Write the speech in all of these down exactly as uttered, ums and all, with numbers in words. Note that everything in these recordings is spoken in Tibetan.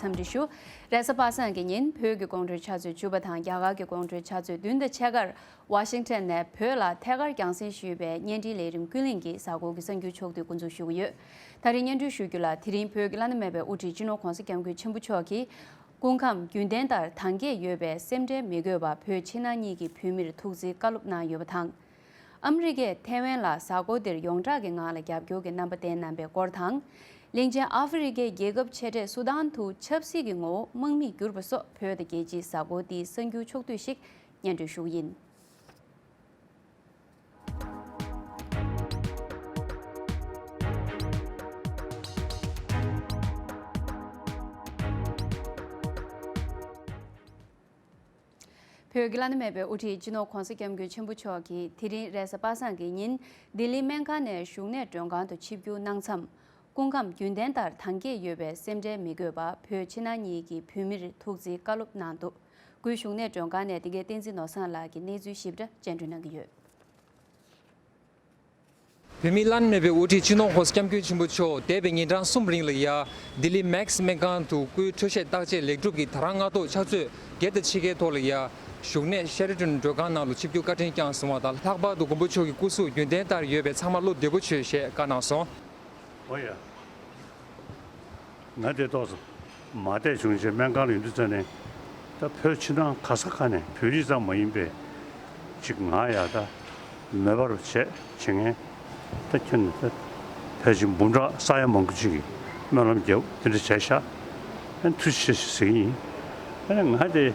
འཚམས་འདྲི་ཞུ། རེས་གཟའ་པ་སངས་ཀྱི་ཉིན་བོད་ཀྱི་དགོང་དྲོའི་ཆུ་ཚོད་བཅུ་པ་དང་རྒྱ་གར་གྱི་དགོང་དྲོའི་ཆུ་ཚོད་བདུན་དང་ཕྱེད་ཀར་ཝ་ཤིང་ཊོན་ནས་བོད་ལ་ཐད་ཀར་རྒྱང་སྲིང་ཞུས་པའི་བརྙན་འཕྲིན་ལས་རིམ་ཀུན་གླེང་གི་གཟའ་འཁོར་གྱི་གསར་འགྱུར་ཕྱོགས་བསྡུས་འགོ་འཛུགས་ཞུ་གི་ཡོད། ད་རིང་སྙན་སྒྲོན་ཞུ་རྒྱུ་ལ། དེ་རིང་བོད་ཀྱི་བླ་ན་མེད་པའི་དབུ་ཁྲིད་སྤྱི་ནོར་༧གོང་ས་༧སྐྱབས་མགོན་ཆེན་པོ་མཆོག་གིས། སྐུ་ཁམས་རྒྱུན་ལྡན་ལྟར་དྭངས་སྐྱེད་ཡོད་པའི་སེམས་ཁྲལ་མི་དགོས་པར་བོད་ཕྱི་ནང་གཉིས་ཀྱི་བོད་མིར་ཐུགས་རྗེ་བཀའ་སློབ་གནང་ཡོད་པ་དང་། ཨ་མི་རི་ཀས་ཐེ་ཝན་ལ་གཟའ་འཁོར་འདིར་ཡོངས་གྲགས་ཀྱི་ངང་ལ་རྒྱབ་སྐྱོར་གྱི་རྣམ་པ་བསྟན་གནང་པའི་སྐོར་དང་། གླིང་ཆེན་ཨ་ཧྥེ་རི་ཁའི་རྒྱལ་ཁབ་ཆེ་གྲས་སུ་དཱན་དུ་ཆབ་སྲིད་ཀྱི་ངོ་བོ་དམག་མིས་བསྒྱུར་པ་སོགས་བོད་དང་རྒྱལ་སྤྱིའི་གཟའ་འཁོར་འདིའི་གསར་འགྱུར་ཕྱོགས་བསྡུས་ཤིག་སྙན་སྒྲོན་ཞུ་གི་ཡིན། བོད་ཀྱི་བླ་ན་མེད་པའི་དབུ་ཁྲིད་སྤྱི་ནོར་༧གོང་ས་༧སྐྱབས་མགོན་ཆེན་པོ་མཆོག་གིས་དེ་རིང་རེས་གཟའ་པ་སངས་ཀྱི་ཉིན་ལྡི་ལི་སྨན་ཁང་ནས་བཞུགས་གནས་མགྲོན་ཁང་དུ་ཆིབས་བསྒྱུར་གནང་མཚམས། སྐུ་ཁམས་རྒྱུན་ལྡན་ལྟར་དྭངས་སྐྱེད་ཡོད་པའི་སེམས་ཁྲལ་མི་དགོས་པར་བོད་ཕྱི་ནང་གཉིས་ཀྱི་བོད་མིར་ཐུགས་རྗེའི་བཀའ་སློབ་གནང་འདུག་སྐུའི་བཞུགས་གནས་མགྲོན་ཁང་ནས་དེ་གའི་བསྟན་འཛིན་ནོར་བཟང་ལགས་ཀྱིས་གནས་ཚུལ་ཞིབ་ཕྲ་སྤྱན་འགྲོལ་གནང་གི་ཡོད། བོད་མིའི་བླ་ན་མེད་པའི་དབུ་ཁྲིད་སྤྱི་ནོར་༧གོང་ས་༧སྐྱབས་མགོན་ཆེན་པོ་མཆོག་འདས་པའི་ཉིན་གྲངས་གསུམ་རིང་ལ་ཡ། ལྡི་ལི་མེག་སི་སྨན་ཁང་དུ་སྐུའི་འཕྲོད་བཞེས་བརྟག་དཔྱད་ལེགས་གྲུབ་ཀྱིས་ད་རང་སྔ་ཐོག་ཆུ་ཚོད་བརྒྱད་དང་ཕྱེད་ཀའི་ཐོག་ལ་ཡ། བཞུགས་གནས་ཤེ་ར་ཏོན་མགྲོན་ཁང་ནང་ལ་ཆིབས་བསྒྱུར་བཀའ་དྲིན་བསྐྱངས་སོང་བ་དང་། ལྷག་པར་དུ་མགོན་པོ་མཆོག་གི་སྐུ་གཟུགས་རྒྱུན་ལྡན་ལྟར་ཡོད་པས་ཚང་མ་བློ་བདེ་པོ་བྱོས་ཞེས་བཀའ་གནང་སོང་། ཨོ་ཡ། ང་དེ་ཏོག་ཙམ་མ་བདེ་བྱུང་རྗེས་སྨན་ཁང་ལ་ཡོང་དུས་ཙམ་ནས། ད་བོད་ཕྱི་ནང་ག་ས་ག་ནས་བོད་རིགས་ཙམ་མ་ཡིན་པའི་ཅིག་ང་ཡ་ད་མེད་པར་བྱས་བྱེད་མཁན། ད་ཁྱོད་ནི་ད་ཕལ་ཆེར་འབུམ་ཕྲག་ས་ཡ་མང་པོ་ཅིག་གིས་སྨོན་ལམ་རྒྱབ་དེ་འདྲ་བྱས་ཤག་ཨ་ནི་ཐུགས་རྗེ་ཆེ་ཞེས་ཟེར་གྱི་ཡིན། ཨ་ནི་ང་དེ་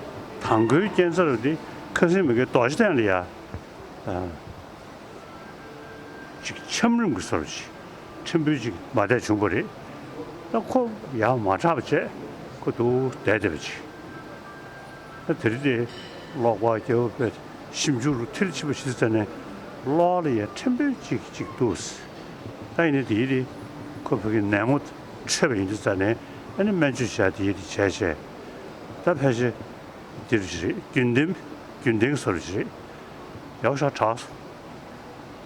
དང་པོའི་སྐྱེ་འཚར་དེ་ཁ་སང་མི་དགེ་རྡོ་རྗེ་གདན་ལ་ཡ། ཅིག་འཆམ་རིམ་གྱི་བཟོ་འདྲ་ཅིག་ཕྲན་བུ་ཅིག་མ་བདེ་བྱུང་བ་རེད། ད་ཁོ་ཡར་མ་དྲག་པ་བྱས་ཁོ་འདུག་བསྡད་བསྡད་པ་ཅིག་ད་དེ་རིང་དེ་གློག་པར་རྒྱབ་པའི་ཞིབ་འཇུག་རུ་མཐིལ་ཕྱིན་པ་ཞིག་བཙལ་ནས་གློག་ལ་ཡ་ཕྲན་བུ་ཅིག་ཅིག་འདུག་ད་ཡིན་ནའི་དེ་ཡིན་དེ་ཁོ་བོད་ཀྱི་ནད་ངོ་འཕྲད་པ་ཡིན་དུས་ཙང་ནས་ཨ་ནི་སྨན་བཅོས་བྱས་དེ་ཡིན་དེ་བྱས་བྱས་ད་ཕལ་ཆེར་འདིར་རེད། རྒྱུན་ལྡན་རྒྱུན་ལྡན་གྱི་བཟོ་འདྲ་ཅིག་རེད། ཡག་ཤག་དྲག་སོང་།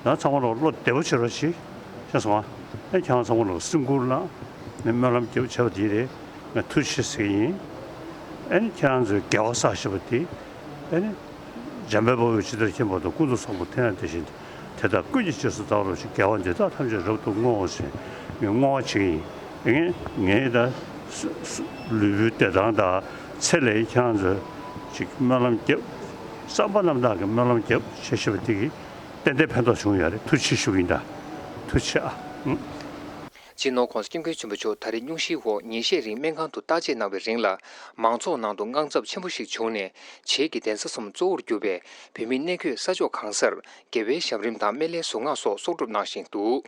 ང་ཚང་མ་ལ་བློ་བདེ་པོ་བྱེད་རོགས་གྱིས། ཤེས་སོང་ཨ། ཨེ་ཁྱེད་རང་ཚང་མ་ལ་སེམས་ཁུར་གནང་། ངས་སྨོན་ལམ་རྒྱབ་བྱས་པ་དེ་རེད། ང་ཐུགས་རྗེ་ཆེ་ཟེར་གྱི་ཡིན། ཨེ་ནི་ཁྱེད་རང་ཚོས་དགེ་བ་བསགས་བཞག་པ་དེ། ཨེ་ནི། འཇམ་དཔལ་དཔའ་བོས་ཇི་ལྟར་མཁྱེན་པ་དང་། ཀུན་ཏུ་བཟང་པོ་དེ་ཡང་དེ་བཞིན་ཏེ། དེ་དག་ཀུན་གྱི་རྗེས་སུ་བདག་སློབ་ཅིང་། དགེ་བ་འདི་དག་ཐམས་ཅད་རབ་ཏུ་བསྔོ་ཞེས་ངས་བསྔོ་བ་བྱེད་ཀྱི་ཡིན། ངས་ངས་ད་སུ་སུ་ལུས་པོའི་བདེ་ཐང་དང་ཚེ་ལས་ཁྱེད་རང་ཚོས་ཅིག་སྨོན་ལམ་རྒྱབ། བསམ་པ་རྣམ་དག་གི་སྨོན་ལམ་རྒྱབ་བྱས་བཞག་པ་དེ་གིས་ཏན་ཏན་ཕན་ཐོགས་བྱུང་ཡོད་རེད། ཐུགས་རྗེ་ཆེ་ཞུ་གི་ཡིན་ད། ཐུགས་རྗེ་ཆེ་ཨ། ཨུ། སྤྱི་ནོར་༧གོང་ས་༧སྐྱབས་མགོན་ཆེན་པོ་མཆོག་ད་རེས་སྙུང་གཞིའི་འོག་ཉིན་ཤས་རིང་སྨན་ཁང་དུ་བརྟག་དཔྱད་གནང་བའི་རིང་ལ། མང་ཚོགས་ནང་དུ་དངངས་འཚབ་ཆེན་པོ་ཞིག་བྱུང་ནས། བྱེས་ཀྱི་གདན་ས་གསུམ་གཙོ་བོར་གྱུར་པའི་བོད་མིའི་གནས་འཁོད་ས་ཕྱོགས་གང་སར་རྒྱལ་བའི་ཞབས་རིམ་དང་སྨན་བླའི་གཟུངས་སྔགས་སོགས་གསོག་སྒྲུབ་གནང་བཞིན་འདུག་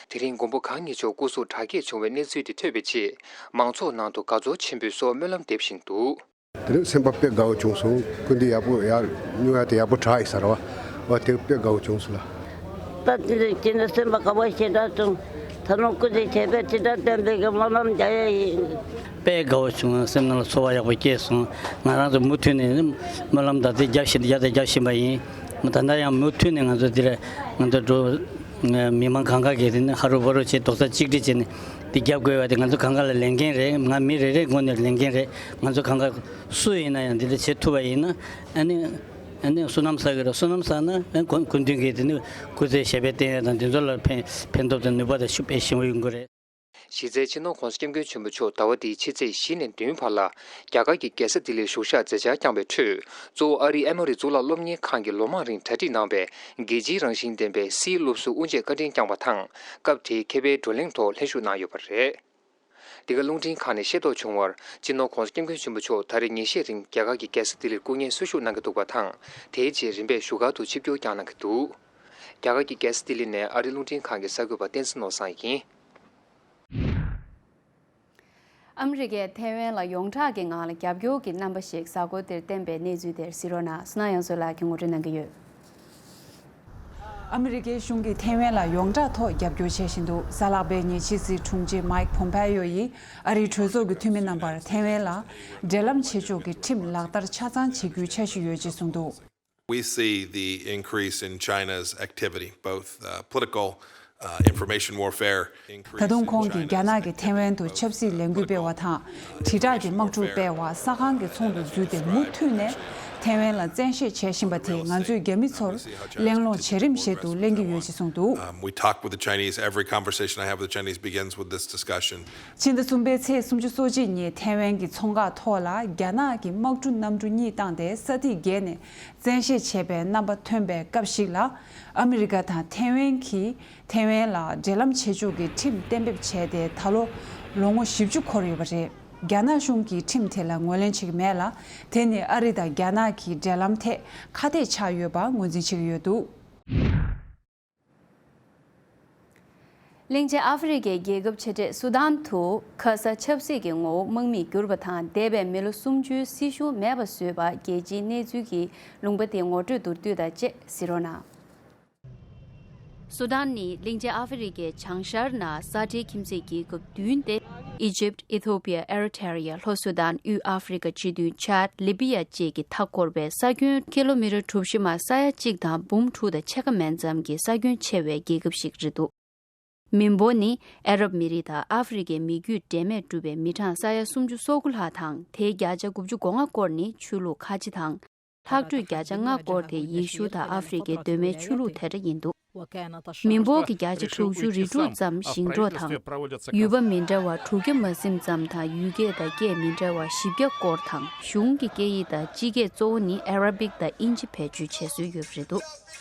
དེ་རིང་མགོན་པོ་གང་ཉིད་མཆོག་སྐུ་གཟུགས་དྲག་སྐྱེད་བྱུང་བའི་གནས་ཚུལ་དེ་ཐོས་པའི་རྗེས། མང་ཚོགས་ནང་དུ་དགའ་ཚོར་ཆེན་པོས་གསོལ་བ་སྨོན་ལམ་འདེབས་བཞིན་འདུག་དེ་ནས་སེམས་པ་དཔེ་དགའ་བོ་བྱུང་སོང་། སྐུ་མདུན་ཡག་པོ་ཡར་སྙུང་ཡ་དེ་ཡག་པོ་དྲག་ཡིན་ཟེར་བ། བ་དེ་དཔེ་དགའ་བོ་བྱུང་སོང་ལ། ད་དེ་ནས་ཁྱེད་ནས་སེམས་པ་དགའ་བོ་ཞེ་དྲག་བྱུང་། ད་རུང་སྐུ་མདུན་བྱས་པའི་ཕྱི་དྲག་བསྟན་པའི་གི་སྨོན་ལམ་རྒྱག་ཡ་ཡིན། དཔེ་དགའ་བོ་བྱུང་། སེམས་ནང་ལ་ཚོར་བ་ཡག་པོ་སྐྱེས་སོང་། ང་རང་ཚོ་མུ་མཐུད་ནས་སྨོན་ལམ་ད་ལྟ་རྒྱབ་བཞིན་རྒྱབ་དང་རྒྱབ་བཞིན་པ་ཡིན། ད་ལྟ་ཡང་མུ་མཐུད་ནས་ང་ཚོ་འདིར་ང་ཚོ་འགྲོ། མི་མང་གང་ག་གིས་དེ་ནི་ཧ་རུ་བ་རུ་བྱས་རྡོག་རྩ་གཅིག་སྒྲིལ་བྱས་ནས་འདི་རྒྱབ་དགོས་པ་དེ་ང་ཚོ་གང་ག་ལ་ལས་འགན་རེད། ང་མི་རེ་རེའི་ངོས་ནས་ལས་འགན་རེད། ང་ཚོ་གང་ག་སུ་ཡིན་ན་ཡང་འདི་འདྲ་བྱེད་ཐུབ་པ་ཡིན་ན། ཨ་ནི་ཨ་ནི་བསོད་ནམས་བསགས་ཀྱི་རེད། བསོད་ནམས་བསགས་ན་ཨ་ནི་སྐུ་མདུན་གྱིས་དེ་ནི་སྐུ་ཚེ་ཞབས་པད་བརྟན་ཡ་དང་འདི་ཚོ་ལ་ཕན་ཕན་ཐོགས་དང་ནུས་པ་དང་ཤུགས་དཔེ་ཞེ་པོ་ཡོང་གི་རེད། གཞི་རྩའི་སྤྱི་ནོར་༧གོང་ས་༧སྐྱབས་མགོན་ཆེན་པོ་མཆོག་ཟླ་བ་འདིའི་ཕྱི་ཚེས་བཞི་ནས་བདུན་བར་ལ་རྒྱ་གར་གྱི་རྒྱལ་ས་ལྡི་ལིར་བཞུགས་ཞག་མཛད་འཆར་བསྐྱངས་པའི་ཁྲོད། གཙོ་བོ་ཨ་རིའི་ཨེ་མོ་རི་གཙུག་ལག་སློབ་གཉེར་ཁང་གིས་ལོ་མང་རིང་གྲ་སྒྲིག་གནང་བའི་རྒྱལ་སྤྱིའི་རང་བཞིན་ལྡན་པའི་སིའི་སློབ་ཟུར་དབུ་འབྱེད་བཀའ་དྲིན་བསྐྱངས་པ་དང་། སྐབས་དེའི་མཁས་པའི་བགྲོ་གླེང་ཐོག་ལྷན་ཞུགས་གནང་ཡོད་པ་རེད། འདི་ག་རླུང་འཕྲིན་ཁང་ནས་ཤེས་རྟོགས་བྱུང་བར། སྤྱི་ནོར་༧གོང་ས་༧སྐྱབས་མགོན་ཆེན་པོ་མཆོག་ད་རེས་ཉིན་ཤས་རིང་རྒྱ་གར་གྱི་རྒྱལ་ས་ལྡི་ལིར་སྐུ་ངལ་གསོ་བཞུགས་གནང་གི་འདུག་པ་དང་། དེའི་རྗེས་རིམ་པས་བཞུགས་སྒར་དུ་ཆིབས་བསྒྱུར་བསྐྱངས་གནང་གི་འདུག་རྒྱ་གར་གྱི་རྒྱལ་ས་ལྡི་ལི་ནས་ཨ་རིའི་རླུང་འཕྲིན་ཁང་གི་གསར་འགོད་པ་བསྟན་འཛིན་ནོར་བཟང་ཡིན། ཨ་མི་རི་ཀས་ཐེ་ཝན་ལ་ཡོངས་གྲགས་ཀྱི་ངང་ལ་རྒྱབ་སྐྱོར་གྱི་རྣམ་པ་ཞིག་གཟའ་འཁོར་འདིར་བསྟན་པའི་གནས་ཚུལ་དེར་གཟིགས་རོགས་གནང་། བསོད་ནམས་དབྱངས་མཚོ་ལགས་ཀྱིས་ངོ་སྤྲོད་གནང་གི་ཡོད། ཨ་མི་རི་ཀའི་གཞུང་གིས་ཐེ་ཝན་ལ་ཡོངས་གྲགས་ཐོག་རྒྱབ་སྐྱོར་བྱེད་བཞིན་འདུག་གཟའ་ལྷག་པའི་ཉིན་ཕྱི་སྲིད་དྲུང་ཆེ་མཱིག་ཕོམ་པེ་ཡོ་ཡིས་ཨ་རིའི་གྲོས་ཚོགས་ཀྱི་འཐུས་མི་རྣམ་པར་ཐེ་ཝན་ལ་འབྲེལ་ལམ་བྱེད་ཕྱོགས་ཀྱི་ཁྲིམས་ལག་བསྟར་ཆ་ཚང་བྱེད་རྒྱུའི་འཆར་གཞི་ཡོད་ཅེས་གསུངས་འདུག We see the increase in China's activity, both uh, political uh, information warfare. ད་དུང་ཁོང་གིས་རྒྱ་ནག་གིས་ཐེ་ཝན་དུ་ཆབ་སྲིད་ལས་འགུལ་སྤེལ་བ་དང་། དྲིལ་བསྒྲགས་ཀྱི་དམག་འཁྲུག་སྤེལ་བ་ས་ཁང་གི་ཚོགས་འདུ་བརྒྱུད་དེ་མུ་མཐུད་ནས་ཐེ་ཝན་ལ་བཙན་ཤེད་བྱེད་བཞིན་པ་དེས་ང་ཚོས་རྒྱ་མི་ཚོར་གླེང་སློང་བྱེད་རིམ་བཞིན་དུ་གླེང་གི་ཡོད་ཅེས་གསུངས་འདུག། Um, we talk with the Chinese. Every conversation I have with the Chinese begins with this discussion. ཕྱི་ཟླ་གསུམ་པའི་ཚེས་སུམ་ཅུ་སོ་གཅིག་ཉིན་ཐེ་ཝན་གྱི་མཚོ་འགག་ཐོག་ལ་རྒྱ་ནག་གིས་དམག་གྲུ་གནམ་གྲུ་གཉིས་བཏང་སྟེ་ས་ཐིག་བརྒལ་ནས་བཙན་ཤེད་བྱས་པའི་རྣམ་པ་ཐོན་པའི་སྐབས་ཤིག་ལ། ཨ་མི་རི་ཀ་དང་ཐེ་ཝན་གྱིས་ཐེ་ཝན་ལ་འབྲེལ་ལམ་བྱེད་ཕྱོགས་ཀྱི་ཁྲིམས་གཏན་འབེབས་བྱས་ཏེ་ད་ལོ་ལོ་ངོ་བཞི་བཅུ་འཁོར་ཡོད་པ་རེད། རྒྱ་ནག་གཞུང་གིས་ཁྲིམས་དེ་ལ་ངོས་ལེན་བྱེད་ཀྱི་མེད་ལ། དེ་ནི་ཨ་རི་དང་རྒྱ་ནག་གི་འབྲེལ་ལམ་ཐད་ཁ་གཏད་ཆགས་ཡོད་པ་ངོས་འཛིན་བྱེད་ཀྱི་ཡོད་འདུག། གླིང་ཆེན་ཨ་ཧྥེ་རི་ཁའི་རྒྱལ་ཁབ་ཆེ་གྲས་སུ་དཱན་དུ་ཁ་ས་ཆབ་སྲིད་ཀྱི་ངོ་བོ་དམག་མིས་བསྒྱུར་བ་དང་། འདས་པའི་མི་ལོ་སུམ་ཅུའི་སྲིད་གཞུང་མེད་པ་བཟོས་པ། རྒྱལ་སྤྱིའི་གནས་ཚུལ་གྱི་ལུང་པ་དེའི་ངོ་སྤྲོད་མདོར་བསྡུས་དང་བཅས་གཟིགས་རོགས་གནང་། སུ་དཱན་ནི་གླིང་ཆེན་ཨ་ཧྥེ་རི་ཁའི་བྱང་ཤར་ན་ས་ཁྲའི་ཁྱིམ་མཚེས་རྒྱལ་ཁབ་བདུན་ཏེ། ཨི་ཇིབ། ཨི་ཐོ་པི་ཡ། ཨེ་རི་ཐེ་རི་ཡ། ལྷོ་སུ་དཱན། དབུས་ཨ་ཧྥེ་རི་ཁ་སྤྱི་མཐུན། ཆཱད། ལི་བི་ཡ་བཅས་ཀྱིས་མཐའ་བསྐོར་བའི་ས་ཁྱོན་ཀི་ལོ་མི་ཊར་གྲུ་བཞི་མ་ས་ཡ་གཅིག་དང་འབུམ་དྲུག་དང་ཕྱེད་ཀ་མན་ཙམ་གྱི་ས་ཁྱོན་ཆེ་བའི་རྒྱལ་ཁབ་ཞིག་རེད་འདུག། མིན་པོ་ནི་ཨ་རབ་མི་རིགས་དང་ཨ་ཧྥེ་རི་ཁའི་མི་རྒྱུད་འདྲེས་མས་གྲུབ་པའི་མི་གྲངས་ས་ཡ་སུམ་ཅུ་སོ་དགུ་ལྷག་དང་། དེའི་བརྒྱ་ཆ་དགུ་བཅུ་གོ་ལྔ་སྐོར་ནི་ཆོས་ལུགས་ཁ་ཆེ་དང་། ལྷག་འཕྲོས་བརྒྱ་ཆ་ལྔ་སྐོར་དེ་ཡེ་ཤུ་དང་ཨ་ཧྥེ་རི་ཁའི་གདོད་མའི་ཆོས་ལུགས་དེ་འདྲ་ཡིན་འདུག། མིན་པོ་གི་བརྒྱ་ཆ་དྲུག་ཅུ་རེ་དྲུག་ཙམ་ཞིང་འབྲོག་དང་། ཡུལ་པ་མི་འདྲ་བ་དྲུག་བརྒྱ་མ་ཟིན་ཙམ་དང་། ཡུལ་སྐད་དང་སྐད་མི་འདྲ་བ་བཞི་བརྒྱ་སྐོར་དང་། གཞུང་གི་སྐད་ཡིག་དང་སྤྱི་སྐད་གཙོ་བོ་ནི་ཨ་ར་བིག་དང་དབྱིན་ཇི་བེད་སྤྱོད་བྱེད་སྲོལ་ཡོད་པ་རེད་འདུག།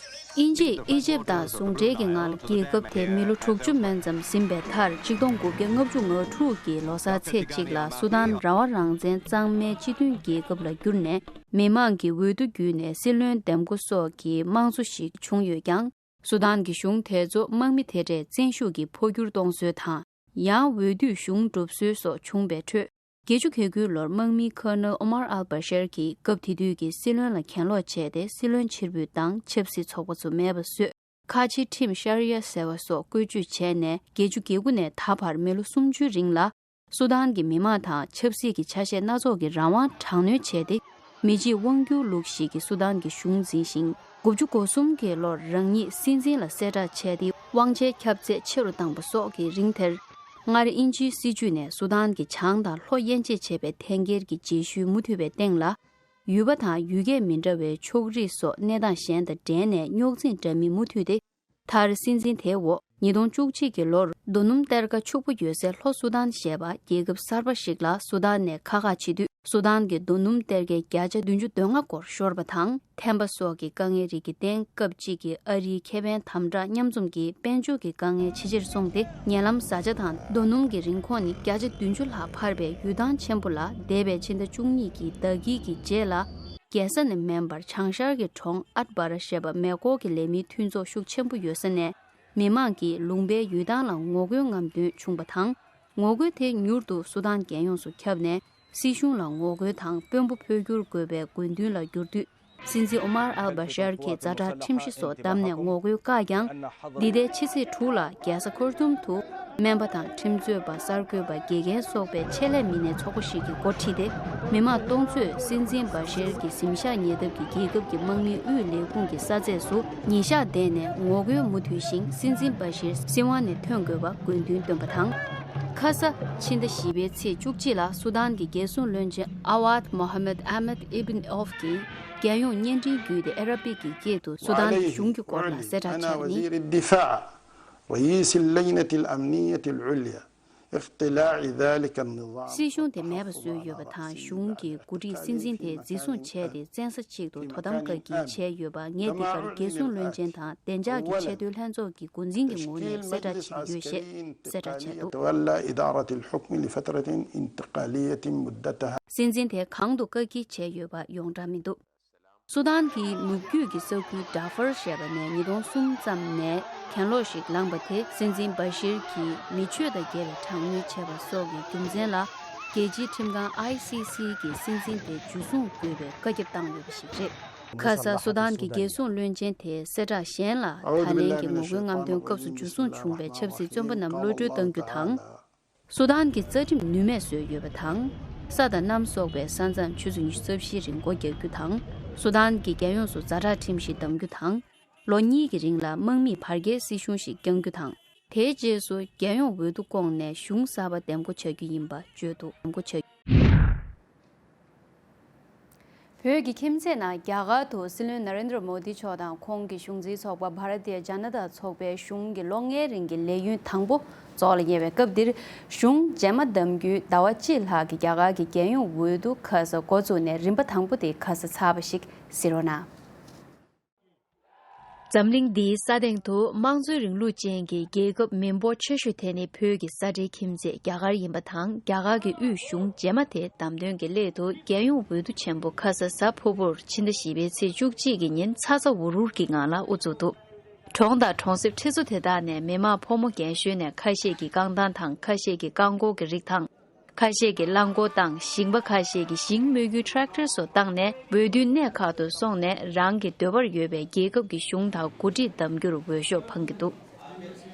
དབྱིན་ཇིས་ཨི་ཇིབ་དང་ཟུང་འབྲེལ་གྱི་ངང་ལ་རྒྱལ་ཁབ་དེ་མི་ལོ་དྲུག་ཅུ་མན་ཙམ་ཟིན་པའི་མཐར། ཆིག་སྟོང་དགུ་བརྒྱ་ལྔ་བཅུ་ང་དྲུག་གི་ལོ་གསར་ཚེས་གཅིག་ལ་སུ་དཱན་རང་དབང་རང་བཙན་གཙང་མའི་སྤྱི་མཐུན་རྒྱལ་ཁབ་ལ་བསྒྱུར་ནས། མི་མང་གིས་འོས་བསྡུ་བརྒྱུད་ནས་སྲིད་བློན་འདེམས་བསྐོ་སོགས་ཀྱི་དམངས་གཙོ་ཞིག་བྱུང་ཡོད་ཀྱང་། སུ་དཱན་གྱི་གཞུང་དེ་ཚོ་དམག་མི་དེ་འདྲས་བཙན་ཤུགས་ཀྱིས་འཕོ་འགྱུར་གཏོང་སྲོལ་དང་། ཡང་འོས་བསྡུས་གཞུང་གྲུབ་སྲོལ་སོགས་བྱུང་བའི་ཁྲོད། བརྒྱད་ཅུ་གྱ་དགུའི་ལོར་དམག་མི་ཁོ་ནེལ་ཨོ་མར་ཨལ་བ་ཤར་གྱིས་སྐབས་དེ་དུས་ཀྱི་སྲིད་བློན་ལ་གྱེན་ལོག་བྱས་ཏེ། སྲིད་བློན་ཕྱིར་འབུད་དང་ཆབ་སྲིད་ཚོགས་པ་ཚོ་མེད་པ་བཟོས། ཁ་ཆེའི་ཁྲིམས་ཤར་ཡ་ཟེར་བ་སོགས་བཀོལ་སྤྱོད་བྱས་ནས། བརྒྱད་ཅུ་གྱ་དགུ་ནས་ད་བར་མི་ལོ་སུམ་ཅུའི་རིང་ལ། སུ་དཱན་གྱི་མི་མང་དང་ཆབ་སྲིད་ཀྱི་ཆ་ཤས་སྣ་ཚོགས་ཀྱི་རང་དབང་དྲག་གནོན་བྱས་ཏེ། མི་གཅིག་དབང་སྒྱུར་ལུགས་ཤིག་གིས་སུ་དཱན་གྱི་གཞུང་འཛིན་ཞིང་། དགུ་བཅུ་གོ་གསུམ་གྱི་ལོར་རང་ཉིད་སྲིད་འཛིན་ལ་གསལ་བསྒྲགས་བྱས་ཏེ། དབང་ཆའི་ཁྱབ་ཚད་ཆེ་རུ་བཏང་པ་སོགས་ཀྱི་རིང་དེར། སྔར་དབྱིན་ཇིའི་སྲིད་བྱུས་ནས་སུ་དཱན་གྱི་བྱང་དང་ལྷོ་དབྱེ་འབྱེད་བྱེད་པའི་འཐེན་འཁྱེར་གྱི་རྗེས་ཤུལ་མུ་མཐུད་པའི་སྟེང་ལ། ཡུལ་པ་དང་ཡུལ་སྐད་མི་འདྲ་བའི་ཕྱོགས་རིས་སོགས་གནས་སྟངས་གཞན་དང་འབྲེལ་ནས་རྙོག་འཛིང་འདྲ་མིན་མུ་མཐུད་དེ། མཐར་སྲིད་འཛིན་དེའི་འོག་ཉིས་སྟོང་བཅུ་གཅིག་གི་ལོར་རྡོ་སྣུམ་གཏེར་ཁ་ཕྱུག་པོ་ཡོད་སའི་ལྷོ་སུ་དཱན་ཞེས་པ་རྒྱལ་ཁབ་གསར་པ་ཞིག་ལ་སུ་དཱན་ནས་ཁ་ཁག་བྱེད་དུས། སུ་དཱན་གྱི་རྡོ་སྣུམ་གཏེར་ཁའི་བརྒྱ་ཆ་བདུན་ཅུ་དོན་ལྔ་སྐོར་ཤོར་བ་དང་། ཐན་པ་སོགས་ཀྱི་དཀའ་ངལ་རིགས་ཀྱི་སྟེང་སྐབས་གཅིག་གི་ཨ་རིའི་ཁེ་ཕན་དམ་དྲག་མཉམ་འཛོམས་ཀྱི་དཔལ་འབྱོར་གྱི་དཀའ་ངལ་ཇེ་ཆེར་སོང་སྟེ། ཉེ་ལམ་བཟའ་བཅའ་དང་རྡོ་སྣུམ་གྱི་རིན་གོང་ནི་བརྒྱ་ཆ་བདུན་ཅུ་ལྷག་འཕར་བའི་ཡུལ་ཐང་ཆེན་པོ་ལ། འདས་པའི་ཕྱི་ཟླ་བཅུ་གཉིས་ཀྱི་ཟླ་དཀྱིལ་གྱི་རྗེས་ལ། རྒྱལ་ས་ནས་མིན་པར་བྱང་ཤར་གྱི་གྲོང་ཨད་བྷ་ར་ཞེས་པ་མེ་འཁོར་གྱི་ལས་མིའི་མཐུན་ཚོགས་ཤུགས་ཆེན་པོ་ཡོད་ས་ནས། མི་མང་གིས་ལུང་པའི་ཡུལ་ཐང་ལ་ངོ་རྒོལ་རྔམ་སྟོན་བྱུང་བ་དང་། ངོ་རྒོལ་དེ་མྱུར་དུ་སུ་དཱན་རྒྱལ་ཡོངས་སུ་ཁྱབ་ནས། སྲིད་གཞུང་ལ་ངོ་རྒོལ་དང་དཔོན་པོ་འཕོ་འགྱུར་དགོས་པའི་དགོས་འདུན་ལ་གྱུར་དུས། སྲིད་འཛིན་ཨོ་མར་ཨལ་བྷ་ཤར་གྱིས་ཛ་དྲག་ཁྲིམས་གཞི་སོགས་བསྡམས་ནས་ངོ་རྒོལ་བཀག་ཀྱང་། འདི་ཟླའི་ཕྱི་ཚེས་དྲུག་ལ་རྒྱལ་ས་ཁོར་ཏུམ་དུ། སྨན་པ་དང་ཁྲིམས་རྩོད་པ། གསར་འགོད་པ། དགེ་རྒན་སོགས་པའི་ཆེད་ལས་མི་སྣའི་ཚོགས་པ་ཞིག་གིས་འགོ་ཁྲིད་དེ། མི་མང་སྟོང་ཚོས་སྲིད་འཛིན་བ་ཤེར་གྱི་གཟིམ་ཤག་ཉེ་འདབས་ཀྱི་རྒྱལ་ཁབ་ཀྱི་དམག་མིའི་དབུས་ལས་ཁུངས་ཀྱི་ས་ཚད་སུ་ཉིན་ཞག་འདས་ནས་ངོ་རྒོལ་མུ་མཐུད་ཞིང་། སྲིད་འཛིན་བ་ཤེར་སྲིད་དབང་ནས་ཐོན་དགོས་པ་དགོས་འདུན་བཏོན་པ་དང་། ཁ་ས། ཕྱི་ཟླ་བཞི་པའི་ཚེས་བཅུ་གཅིག་ལ་སུ་དཱན་གྱི་རྒྱལ་སྲུང་བློན་ཆེན་ཨ་ཝཱད་མོ་ཧ་མད་ཨ་མད་ཨི་བིན་ཨོབ་ཀྱིས་རྒྱལ་ཡོངས་བརྙན་འཕྲིན་བརྒྱུད་དེ་ཨ་ར་པིག་གི་སྐད་དུ་སུ་དཱན་གྱི་གཞུང་གི་སྐོར་ལ་གསལ་བསྒྲགས་བྱས་པ་ནི། رئيس اللجنة الأمنية العليا اقتلاع ذلك النظام. སྲིད་གཞུང་དེ་མེད་པ་བཟོས་ཡོད་པ་དང་། གཞུང་གི་འགོ་ཁྲིད་སྲིད་འཛིན་དེ་འཛིན་བཟུང་བྱས་ཏེ། བཙན་ས་གཅིག་ཏུ་དོ་དམ་བཀག་སྐྱིལ་བྱས་ཡོད་པ། ངས་འདི་གར་རྒྱལ་སྲུང་བློན་ཆེན་དང་བདེ་འཇགས་ཀྱི་ཆེས་མཐོའི་ལྷན་ཚོགས་ཀྱི་འགོ་འཛིན་གྱི་ངོས་ནས་གསལ་བསྒྲགས་བྱེད་ཀྱི་ཡོད་ཞེས་གསལ་བསྒྲགས་བྱས་འདུག། يتولى إدارة الحكم لفترة انتقالية مدتها. སྲིད་འཛིན་དེ་གང་དུ་བཀག་སྐྱིལ་བྱས་ཡོད་པ་ཡོངས་གྲགས་མི་འདུག། སུ་དཱན་གྱི་ནུབ་རྒྱུད་ཀྱི་ས་ཁུལ་ཌར་ཧྥུར་ཞེས་པ་ནས་ཉིས་སྟོང་གསུམ་ཙམ་ནས་གྱེན་ལོག་ཞིག་ལངས་པ་དེ། སྲིད་འཛིན་བ་ཤིར་གྱིས་མི་ཆོས་དང་འགལ་བའི་དྲག་གནོན་བྱས་པ་སོགས་ཀྱི་རྒྱུ་མཚན་ལ། རྒྱལ་སྤྱིའི་ཁྲིམས་ཁང་ཨའི་སི་སི་གིས་སྲིད་འཛིན་དེ་འཇུ་བཟུང་དགོས་པའི་བཀའ་ཁྱབ་བཏང་ཡོད་པ་ཞིག་རེད། ཁ་ས། སུ་དཱན་གྱི་རྒྱལ་སྲུང་བློན་ཆེན་དེ་གསལ་བསྒྲགས་གཞན་ལ། ད་ལན་གྱི་ངོ་རྒོལ་རྔམ་སྟོན་སྐབས་སུ་འཇུ་བཟུང་བྱུང་བའི་ཆབ་སྲིད་བཙོན་པ་རྣམས་གློད་གྲོལ་གཏང་རྒྱུ་དང་། སུ་དཱན་གྱི་རྩ་ཁྲིམས་ནུས་མེད་བཟོས་ཡོད་པ་དང་། ས་དང་གནམ་སོགས་པའི་ས་མཚམས་ཆུ་ཚོད་ཉི་ཤུ་རྩ་བཞིའི་རིང་སྒོ་རྒྱག་རྒྱུ་དང་། སུ་དཱན་གྱི་རྒྱལ་ཡོངས་སུ་ཛ་དྲག་ཁྲིམས་གཞི་བསྡམ་རྒྱུ་དང་། ལོ་གཉིས་ཀྱི་རིང་ལ་དམག་མིས་བར་བརྒལ་སྲིད་གཞུང་ཞིག་བསྐྱང་རྒྱུ་དང་། དེའི་རྗེས་སུ་རྒྱལ་ཡོངས་འོས་བསྡུ་བསྐོངས་ནས་གཞུང་གསར་པ་འདེམས་བསྐོ་བྱ་རྒྱུ་ཡིན་པ་བརྗོད་འདུག་འདེམས་བསྐོ་བྱ། བོད་ཀྱི་ཁྱིམ་མཚེས་ནང་རྒྱ་གར་དུ་སྲིད་བློན་ན་རེན་དྲ་མོ་དི་མཆོག་དང་ཁོང་གི་གཞུང་འཛིན་ཚོགས་པ་བྷ་ར་ཏི་ཡ་ཇ་ན་ཏ་ཚོགས་པའི་གཞུང་གི་ལོ་ལྔའི་རིང་གི་ལས་ཡུན་དང་པོ་རྫོགས་ལ་ཉེ་བའི་སྐབས་འདིར། གཞུང་རྗེས་མ་བདམས་རྒྱུའི་ཟླ་བ་གཅིག་ལྷག་གི་རྒྱ་གར་གྱི་རྒྱལ་ཡོངས་འོས་བསྡུ་ཁ་ས་འགོ་བཙུགས་ནས་རིམ་པ་དང་པོ་དེ་ཁ་ས་ཚར་བ་ཞིག་གཟིགས་རོགས་གནང་། འཛམ་གླིང་འདིའི་ས་སྟེང་དུ་དམངས་གཙོའི་རིང་ལུགས་ཅན་གྱི་རྒྱལ་ཁབ་མི་འབོར་ཆེ་ཤོས་དེ་ནི་བོད་ཀྱི་ས་འབྲེལ་ཁྱིམ་མཚེས་རྒྱ་གར་ཡིན་པ་དང་། རྒྱ་གར་གྱི་དབུས་གཞུང་རྗེས་མ་དེ་བདམས་ཐོན་གྱི་སླད་དུ་རྒྱལ་ཡོངས་འོས་བསྡུ་ཆེན་པོ་ཁ་ས་གཟའ་ཕུར་བུར་ཕྱི་ཟླ་བཞི་པའི་ཚེས་བཅུ་གཅིག་གི་ཉིན་ཚ་ཚ་འུར་འུར་གྱི་ངང་ལ་དབུ་བཙུགས་འདུག་གྲོང་དང་གྲོང་གསེབ་ཁྲི་ཚོ་དེ་དག་ནས་མི་མང་ཕོ་མོ་རྒན་གཞོན་ནས་ཁ་ཤས་ཀྱིས་རྐང་ཐང་དང་ཁ་ཤས་ཀྱིས་རྐང་འཁོར་གྱི་རིགས་དང་། ཁ་ཤས་ཀྱིས་རླངས་འཁོར་དང་། ཞིང་པ་ཁ་ཤས་ཀྱིས་ཞིང་རྨོ་རྒྱུའི་ཊེག་ཊར་སོགས་བཏང་ནས་འོས་བསྡུའི་གནས་ཁག་ཏུ་སོང་ནས་རང་གི་འདོད་པར་ཡོད་པའི་རྒྱལ་ཁབ་ཀྱི་གཞུང་དང་འགོ་ཁྲིད་བདམས་རྒྱུར་འོས་ཤོག་འཕང་གི་འདུག་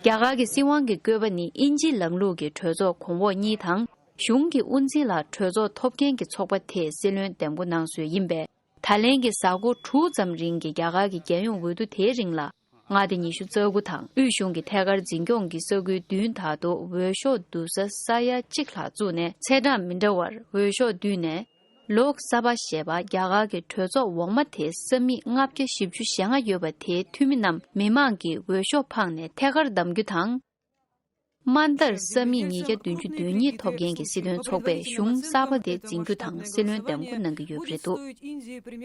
རྒྱ་གར་གྱི་སྲིད་དབང་གི་བཀོད་པ་ནི་དབྱིན་ཇིའི་ལམ་ལུགས་ཀྱི་གྲོས་ཚོགས་གོང་འོག་གཉིས་དང་། གཞུང་གི་དབུ་འཛིན་ལ་གྲོས་ཚོགས་ཐོབ་མཁན་གྱི་ཚོགས་པ་དེས་སྲིད་བློན་འདེམས་བསྐོ་གནང་སྲོལ་ཡིན་པས། ད་ལན་གྱི་གཟའ་འཁོར་དྲུག་ཙམ་རིང་གི་རྒྱ་གར་གྱི་རྒྱལ་ཡོངས་འོས་བསྡུ་དེའི་རིང་ལ། མངའ་སྡེ་ཉི་ཤུ་རྩ་དགུ་དང་དབུས་གཞུང་གི་ཐད་ཀར་འཛིན་སྐྱོང་གི་ས་ཁུལ་བདུན་དག་ཏུ་འོས་ཤོག་བསྡུ་ས་ས་ཡ་གཅིག་ལྷག་བཙུགས་ནས། ཚེས་གྲངས་མི་འདྲ་བར་འོས་ཤོག་བསྡུས་ནས། ལོག་ས་བྷ་ཞེས་པ་རྒྱ་གར་གྱི་གྲོས་ཚོགས་འོག་མ་དེའི་ས་མིག་ལྔ་བརྒྱ་བཞི་བཅུ་ཞེ་ལྔ་ཡོད་པ་དེའི་འཐུས་མི་རྣམས་མི་མང་གིས་འོས་ཤོག་འཕངས་ནས་ཐད་ཀར་བདམས་རྒྱུ་དང་། དམའ་མཐར་ས་མིག་ཉིས་བརྒྱ་བདུན་ཅུ་དོན་གཉིས་ཐོབ་མཁན་གྱི་སྲིད་དོན་ཚོགས་པས་གཞུང་གསར་པ་དེ་འཛིན་རྒྱུ་དང་སྲིད་བློན་འདེམས་བསྐོ་གནང་གི་ཡོད་པ་རེད་འདུག་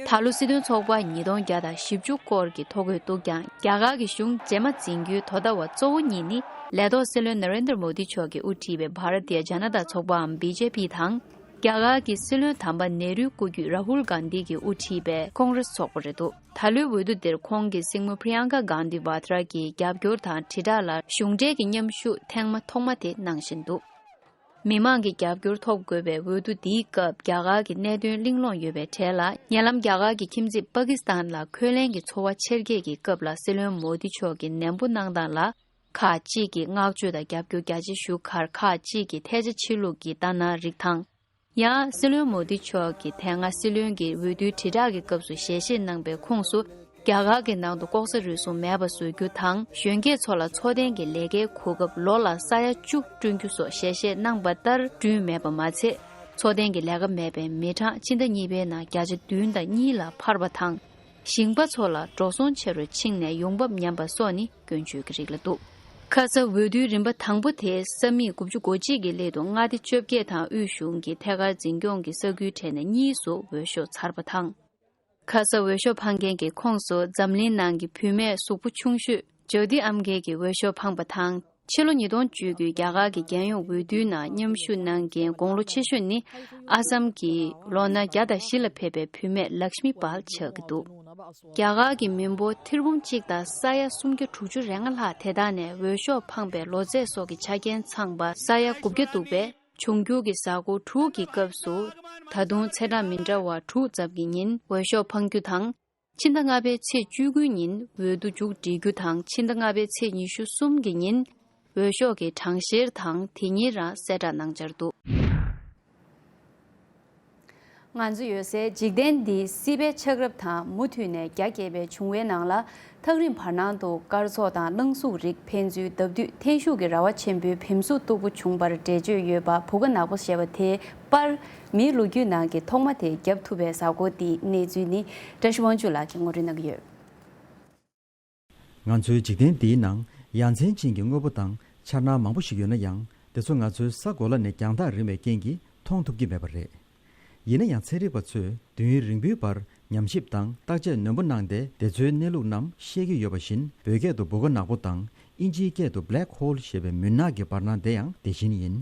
ད་ལོ་སྲིད་དོན་ཚོགས་པ་ཉིས་སྟོང་བརྒྱ་དང་བཞི་བཅུ་སྐོར་གྱི་ཐོ་འགོད་འདུག་ཀྱང་། རྒྱ་གར་གྱི་གཞུང་རྗེས་མ་འཛིན་རྒྱུའི་དོ་ཟླ་བ་གཙོ་བོ་གཉིས་ནི། ལས་ཐོག་སྲིད་བློན་ན་རེན་དྲ་མོ་དི་མཆོག་གིས་དབུ་ཁྲིད་པའི་བྷ་ར་ཏི་ཡ་ཇ་ན་ཏ་ཚོགས་པའམ་བི་ཇེ་པི་དང་། རྒྱ་གར་གྱི་སྲིད་བློན་དམ་པ་ནེ་རུའི་སྐུ་རྒྱུད་རཱ་ཧུལ་གྷན་དྷི་གིས་དབུ་ཁྲིད་པའི་ཀོང་རེས་ཚོགས་པ་རེད་འདུག་ད་ལོའི་འོས་བསྡུ་འདིར་ཁོང་གི་སྲིང་མོ་པྲི་ཡང་ཀ་གྷན་དྷི་ཝཱ་ཏྲ་གི་རྒྱབ་སྐྱོར་དང་དྲིལ་བསྒྲགས་ལ་གཞུང་འབྲེལ་གྱི་མཉམ་ཞུགས་ཐེངས་མ་ཐོག་མ་དེ་གནང་བཞིན་འདུག་མི་མང་གི་རྒྱབ་སྐྱོར་ཐོབ་དགོས་པའི་འོས་བསྡུ་འདིའི་སྐབས། རྒྱ་གར་གྱི་གནད་དོན་གླེང་སློང་ཡོད་པའི་གྲས་ལ། ཉེ་ལམ་རྒྱ་གར་གྱི་ཁྱིམ་མཚེས་པ་ཀི་སི་ཐན་ལ་འཁོན་ལན་གྱི་ཚོར་བ་ཆེར་སྐྱེད་ཀྱི་སྐབས་ལ། སྲིད་བློན་མོ་དི་མཆོག་གིས་ནན་པོ་གནང་སྟངས་ལ། ཁག་ཅིག་གིས་བསྔགས་བརྗོད་དང་རྒྱབ་སྐྱོར་རྒྱ་ཆེ་ཞུ་ཁར། ཁག་ཅིག་གིས་ཐལ་ཆ་ཆེ་ལུགས་ཀྱི་ལྟ་ན་རིགས་དང་། ཡང་། སྲིད་བློན་མོ་དི་མཆོག་གིས་དེ་སྔ་སྲིད་བློན་གྱི་འོས་བསྡུའི་དྲིལ་བསྒྲགས་ཀྱི་སྐབས་སུ་ཞལ་བཞེས་གནང་པའི་ཁོངས་སུ། རྒྱ་གར་གྱི་ནང་དུ་ལྐོག་ཟ་རུལ་སུངས་མེད་པ་བཟོ་རྒྱུ་དང་། གཞོན་སྐྱེས་ཚོ་ལ་འཚོ་རྟེན་གྱི་ལས་ཀའི་གོ་སྐབས་ལོ་ལ་ས་ཡ་བཅུ་བསྐྲུན་རྒྱུ་སོགས་ཞལ་བཞེས་གནང་པ་ལྟར། བསྐྲུན་མེད་པ་མ་ཚད། འཚོ་རྟེན་གྱི་ལས་ཀ་མེད་པའི་མི་གྲངས་ཕྱི་ཟླ་གཉིས་པའི་ནང་བརྒྱ་ཆ་བདུན་དང་གཉིས་ལ་འཕར་བ་དང་། ཞིང་པ་ཚོ་ལ་འགྲོ་སོང་ཆེ་རུ་ཕྱིན་ནས་ཡོང་འབབ་ཉམས་པ་སོགས་ནི་སྐྱོན་བརྗོད་ཀྱི་རིགས་ལ་འདུག་ཁ་ས་འོས་བསྡུའི་རིམ་པ་དང་པོ་དེའི་ས་མིག་དགུ་བཅུ་གོ་གཅིག་གི་སླད་དུ། མངའ་སྡེ་བཅོ་བརྒྱད་དང་དབུས་གཞུང་གི་ཐད་ཀར་འཛིན་སྐྱོང་གི་ས་ཁུལ་གྲས་ནས་གཉིས་སུ་འོས་ཤོག་ཚར་བ་དང་། ཁ་ས་འོས་ཤོག་འཕང་མཁན་གྱི་ཁོངས་སུ། འཛམ་གླིང་ནང་གི་བུད་མེད་གཟུགས་པོ་ཆུང་ཤོས་ཇོ་དི་ཨམ་གྷེ་གིས་འོས་ཤོག་འཕངས་པ་དང་། ཕྱི་ལོ་ཉིས་སྟོང་བཅུ་དགུའི་རྒྱ་གར་གྱི་རྒྱལ་ཡོངས་འོས་བསྡུའི་ནང་མཉམ་ཞུགས་གནང་མཁན་དགུང་ལོ་ཆེ་ཤོས་ནི། ཨ་སམ་གྱི་ལོ་ན་བརྒྱ་དང་བཞི་ལ་ཕེབས་པའི་བུད་མེད་ལཀྵ་མི་པཱལ་ཆགས་ཀྱི་འདུག་རྒྱ་གར་གྱི་མི་འབོར་ཐེར་འབུམ་གཅིག་དང་ས་ཡ་སུམ་བརྒྱ་དྲུག་ཅུ་རེ་ལྔ་ལྷག་དེ་དག་ནས་འོས་ཤོག་འཕངས་པའི་ལོ་ཚད་སོགས་ཀྱི་ཆ་རྐྱེན་ཚང་པ་ས་ཡ་དགུ་བརྒྱ་འདུག་པས། འབྱུང་འགྱུར་གྱི་གཟའ་འཁོར་དྲུག་གི་སྐབས་སུ། ད་དུང་ཚེས་གྲངས་མི་འདྲ་བ་དྲུག་ཙམ་གྱི་ཉིན་འོས་ཤོག་འཕང་རྒྱུ་དང་། ཕྱི་ཟླ་ལྔ་པའི་ཚེས་བཅུ་དགུའི་ཉིན་འོས་བསྡུ་མཇུག་སྒྲིལ་རྒྱུ་དང་། ཕྱི་ཟླ་ལྔ་པའི་ཚེས་ཉི་ཤུ་གསུམ་གྱི་ཉིན་འོས་ཤོག་གི་གྲངས་བཤེར་དང་དེ་ཉིན་རང་གསལ་བསྒྲགས་གནང་འཆར་འདུག་ང་ཚོ་ཡོད་སའི་འཇིག་རྟེན་འདིའི་སྲིད་པའི་ཆགས་རབས་དང་མུ་མཐུད་ནས་རྒྱ་བསྐྱེད་པའི་བྱུང་བའི་ནང་ལ། ཐག་རིང་བར་སྣང་དུ་སྐར་ཚོགས་དང་གླང་གཟུགས་རིགས་ཕན་ཚུན་བརྡབ་དུས་འཐེན་ཤུགས་ཀྱི་ར་བ་ཆེན་པོའི་བེམ་གཟུགས་སྟུག་པོ་བྱུང་བར་འགྲེལ་བརྗོད་ཡོད་པ་བུ་ག་ནག་པོ་ཞེས་པ་དེའི་པར། མིའི་ལོ་རྒྱུས་ནང་གི་ཐོག་མ་དེ་བརྒྱབ་ཐུབ་པའི་གཟའ་འཁོར་འདིའི་གནས་ཚུལ་ནི། བཀྲ་ཤིས་དབང་ཕྱུག་ལགས་ཀྱིས་ངོ་སྤྲོད་གནང་གི་ཡོད། ང་ཚོའི་འཇིག་རྟེན་འདིའི་ནང་ཡ་མཚན་ཅན་གྱི་དངོས་པོ་དང་འཆར་སྣང་མང་པོ་ཞིག་ཡོད་ན་ཡང་། དེ་ཚོ་ང་ཚོའི་ས་གོ་ལ་ནས་རྒྱང་ཐག་རིང་བའི་རྐྱེན་གྱིས་མཐོང་ཐུབ་ཀྱི་མེད་པ་རེད། ཡིན་ན་ཡང་། ཚན་རིག་པ་ཚོས་དུས་ཡུན་རིང་པོའི་བར་ཉམས་ཞིབ་དང་བརྟག་དཔྱད་ནན་པོ་གནང་སྟེ། དེ་ཚོའི་གནས་ལུགས་རྣམས་ཤེས་ཀྱི་ཡོད་པ་བཞིན། བོད་སྐད་དུ་བུ་ག་ནག་པོ་དང་། དབྱིན་ཇིའི་སྐད་དུ་Black Hole་ཞེས་པའི་མུན་ནག་གི་བར་སྣང་དེ་ཡང་དེ་བཞིན་ཡིན།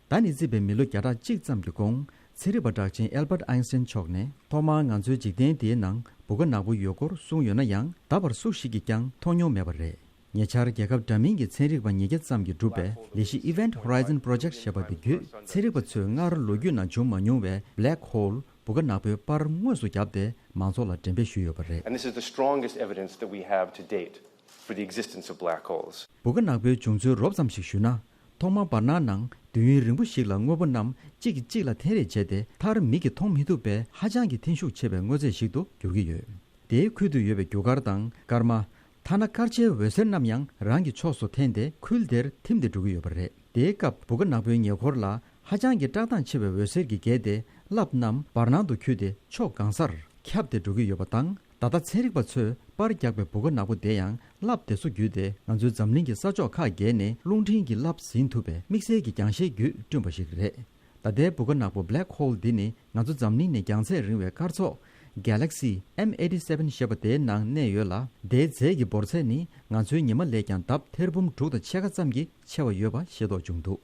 ད་ནི་བརྩིས་པའི་མི་ལོ་བརྒྱ་ཕྲག་གཅིག་ཙམ་གྱི་གོང་། ཚན་རིག་པ་གྲགས་ཅན་Albert Einstein་མཆོག་ནས། ཐོག་མར་ང་ཚོའི་འཇིག་རྟེན་འདིའི་ནང་བུ་ག་ནག་པོ་ཡོད་སྐོར་གསུངས་ཡོད་ན་ཡང་། ད་བར་སུ་ཞིག་གིས་ཀྱང་མཐོང་མྱོང་མེད་པ་རེད། ཉེ་ཆར་རྒྱལ་ཁབ་འདྲ་མིན་གྱི་ཚན་རིག་པ་ཉིས་བརྒྱ་ཙམ་གྱིས་གྲུབ་པའི་ལས་གཞི་Event Horizon Project་ཞེས་པ་དེ་བརྒྱུད། ཚན་རིག་པ་ཚོས་སྔར་ལོ་རྒྱུས་ནང་བྱུང་མ་མྱོང་བའི་Black Hole་བུ་ག་ནག་པོའི་པར་དངོས་སུ་བརྒྱབ་སྟེ། མང་ཚོགས་ལ་འགྲེམས་སྤེལ་ཞུས་ཡོད་པ་རེད། And this is the strongest evidence that we have to date for the existence of black holes. བུ་ག་ནག་པོའི་བྱུང་ཚུལ་རོབ་ཙམ་ཞིག་ཞུས་ན། ཐོག་མར་བར་སྣང་ནང་དུས་ཡུན་རིང་པོ་ཞིག་ལ་དངོས་པོ་རྣམས་གཅིག་གིས་གཅིག་ལ་འཐེན་རེས་བྱས་ཏེ། མཐར་མིག་གིས་མཐོང་མི་ཐུབ་པའི་ཧ་ཅང་གི་འཐེན་ཤུགས་ཆེ་བའི་དངོས་རྫས་ཤིག་ཏུ་འགྱུར་གྱི་ཡོད། དེའི་ཁུལ་དུ་ཡོད་པའི་རྒྱུ་སྐར་དང་སྐར་མ། ཐ་ན་དཀར་ཆའི་འོད་ཟེར་རྣམས་ཡང་རང་གི་ཕྱོགས་སུ་འཐེན་ཏེ་ཁུལ་དེར་ཐིམ་སྟེ་འགྲོ་གི་ཡོད་པ་རེད། དེའི་སྐབས་སྦུ་ག་ནག་པོའི་ཉེ་འཁོར་ལ་ཧ་ཅང་གི་བཀྲག་མདངས་ཆེ་བའི་འོད་ཟེར་གྱིས་བརྒྱལ་ཏེ་རླབས་རྣམས་བར་སྣང་དུ་འཁྱུད་དེ་ཕྱོགས་གང་སར་ཁྱབ་སྟེ་འགྲོ་གི་ཡོད་པ་དང་། ད་ལྟ་ཚན་རིག་པ་ཚོས་པར་རྒྱག་པའི་སྦུ་ག་ནག་པོ་དེ་ཡང་རླབས་དེ་ཚོ་བརྒྱུད་དེ་ང་ཚོའི་འཛམ་གླིང་གི་ས་ཕྱོགས་ཁག་བརྒལ་ནས་རླུང་འཕྲིན་གྱི་རླབས་ཟིན་ཐུབ་པའི་དམིགས་བསལ་གྱི་རྒྱང་ཤེལ་བརྒྱུད་བསྐྲུན་པ་ཞིག་རེད། ད་ལྟའི་སྦུ་ག་ནག་པོ་Black Hole འདི་ནི་ང་ཚོ་འཛམ་གླིང་ནས་རྒྱང་ཚད་རིང་བའི་སྐར་ཚོགས་Galaxy M eighty seven ཞེས་པ་དེའི་ནང་གནས་ཡོད་ལ། དེའི་རྫས་ཀྱི་འབོར་ཚད་ནི་ང་ཚོའི་ཉི་མ་ལས་ཀྱང་ལྡབ་ཐེར་འབུམ་དྲུག་དང་ཕྱེད་ཀ་ཙམ་གྱིས་ཆེ་བ་ཡོད་པ་ཤེས་རྟོགས་བྱུང་འདུག།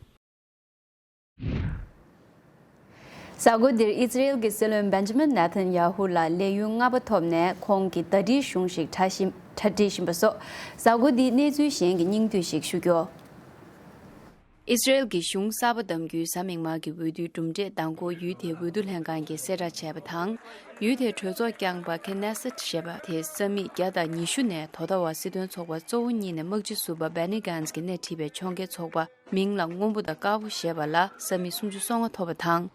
གཟའ་འཁོར་འདིར་ཨི་ཛི་རེལ་གྱི་སྲིད་བློན་བེན་ཇ་མིན་ནེ་ཐན་ཡ་ཧུ་ལ་ལས་ཡུན་ལྔ་པ་ཐོབ་ནས་ཁོང་གིས་ཟླ་སྒྲིལ་གཞུང་ཞིག་གྲ་བཞིན་གྲ་སྒྲིག་བཞིན་པ་སོགས། གཟའ་འཁོར་འདིའི་གནས་ཚུལ་གཞན་གྱི་སྙིང་བསྡུས་ཤིག་ཞུ་རྒྱུ། ཨི་ཛི་རེལ་གྱི་གཞུང་གསར་པ་བདམས་རྒྱུའི་གཟའ་མིག་དམར་གྱི་འོས་བསྡུའི་གྲུབ་འབྲས་གདམ་འགོག་ཡུལ་དེའི་འོས་བསྡུ་ལྷན་ཁང་གིས་གསལ་བསྒྲགས་བྱས་པ་དང་། ཡུལ་དེའི་གྲོས་ཚོགས་རྐྱང་པ་ཁེ་ནེ་སེད་ཞེས་པ་དེ་ས་མིག་བརྒྱ་དང་ཉི་ཤུ་ནས་དོ་ཟླ་བར་སྲིད་དོན་ཚོགས་པ་གཙོ་བོ་གཉིས་ནས་དམག་སྤྱི་ཟུར་པ་བེ་ནི་གྷན་ཛི་གིས་སྣེ་ཁྲིད་པའི་ཕྱོགས་འགལ་ཚོགས་པ་མིང་ལ་སྔོན་པོ་དང་དཀར་པོ་ཞེས་པ་ལ་ས་མིག་སུམ་ཅུ་སོ་ལྔ་ཐོབ་པ་དང་།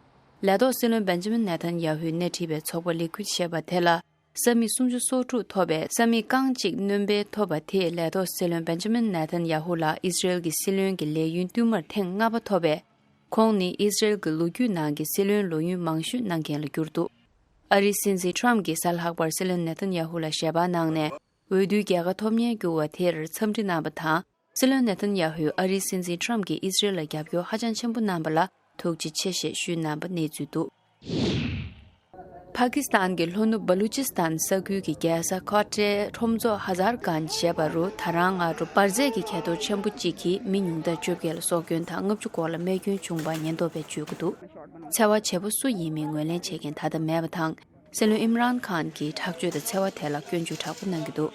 ལས་ཐོག་སྲིད་བློན་བེན་ཇ་མིན་ནེ་ཐན་ཡ་ཧུས་སྣེ་ཁྲིད་པའི་ཚོགས་པ་ལི་ཁུད་ཞེས་པ་དེ་ལ། ས་མིག་སུམ་ཅུ་སོ་དྲུག་ཐོབ་པས། ས་མིག་རྐང་གཅིག་སྣོན་པའི་ཐོབ་པ་དེས་ལས་ཐོག་སྲིད་བློན་བེན་ཇ་མིན་ནེ་ཐན་ཡ་ཧུ་ལ་ཨི་ཛི་རེལ་གྱི་སྲིད་བློན་གྱི་ལས་ཡུན་བསྟུད་མར་ཐེངས་ལྔ་པ་ཐོབ་པས། ཁོང་ནི་ཨི་ཛི་རེལ་གྱི་ལོ་རྒྱུས་ནང་གི་སྲིད་བློན་ལོ་ཡུན་མང་ཤོས་གནང་མཁན་ལ་གྱུར་འདུག། ཨ་རིའི་སྲིད་འཛིན་ཁྲམ་གྱིས་གཟའ་ལྷག་པར་སྲིད་བློན་ནེ་ཐན་ཡ་ཧུ་ལ་ཞལ་པར་གནང་ནས། འོས་བསྡུའི་རྒྱལ་ཁ་ཐོབ་ཉེན་འགྱུར་བ་དེར་འཚམས་འདྲི་གནང་བ་དང་། སྲིད་བློན་ནེ་ཐན་ཡ་ཧུས་ཨ་རིའི་སྲིད་འཛིན་ཁྲམ་གྱིས་ཨི་ཛི་རེལ་ལ་རྒྱབ་སྐྱོར་ཧ་ཅང་ཆེན་པོ་གནང་བ་ལ་ཐུགས་རྗེ་ཆེ་ཞེས་ཞུས་གནང་བ་གནས་ཚུལ་འདུག། ཕ་ཀི་སི་ཐན་གྱི་ལྷོ་ནུབ་བ་ལུ་ཅི་སི་ཐན་ས་ཁུལ་གྱི་རྒྱལ་ས་ཁོ་ཊའི་ཁྲོམ་ཚོགས་ཧ་ཛར་གྷན་ཇི་ཞེས་པ་རུ་ད་རང་སྔ་དྲོ་འབར་རྫས་ཀྱི་གས་གཏོར་ཆེན་པོ་གཅིག་གིས་མི་ཉུང་མཐའ་བཅོ་བརྒྱད་ལ་སྲོག་སྐྱོན་དང་ལྔ་བཅུ་སྐོར་ལ་རྨས་སྐྱོན་བྱུང་བ་ཉེན་རྟོག་པས་བརྗོད་ཀྱི་འདུག། འཚེ་བ་བྱེད་པོ་སུ་ཡིན་མིན་ངོས་ལེན་བྱེད་མཁན་ད་ལྟ་མེད་པ་དང་། སྲིད་བློན་ཨིམ་རཱན་ཁཱན་གྱིས་དྲག་སྤྱོད་དང་འཚེ་བ་དེ་ལ་སྐྱོན་བརྗོད་དྲག་པོ་གནང་གི་འདུག།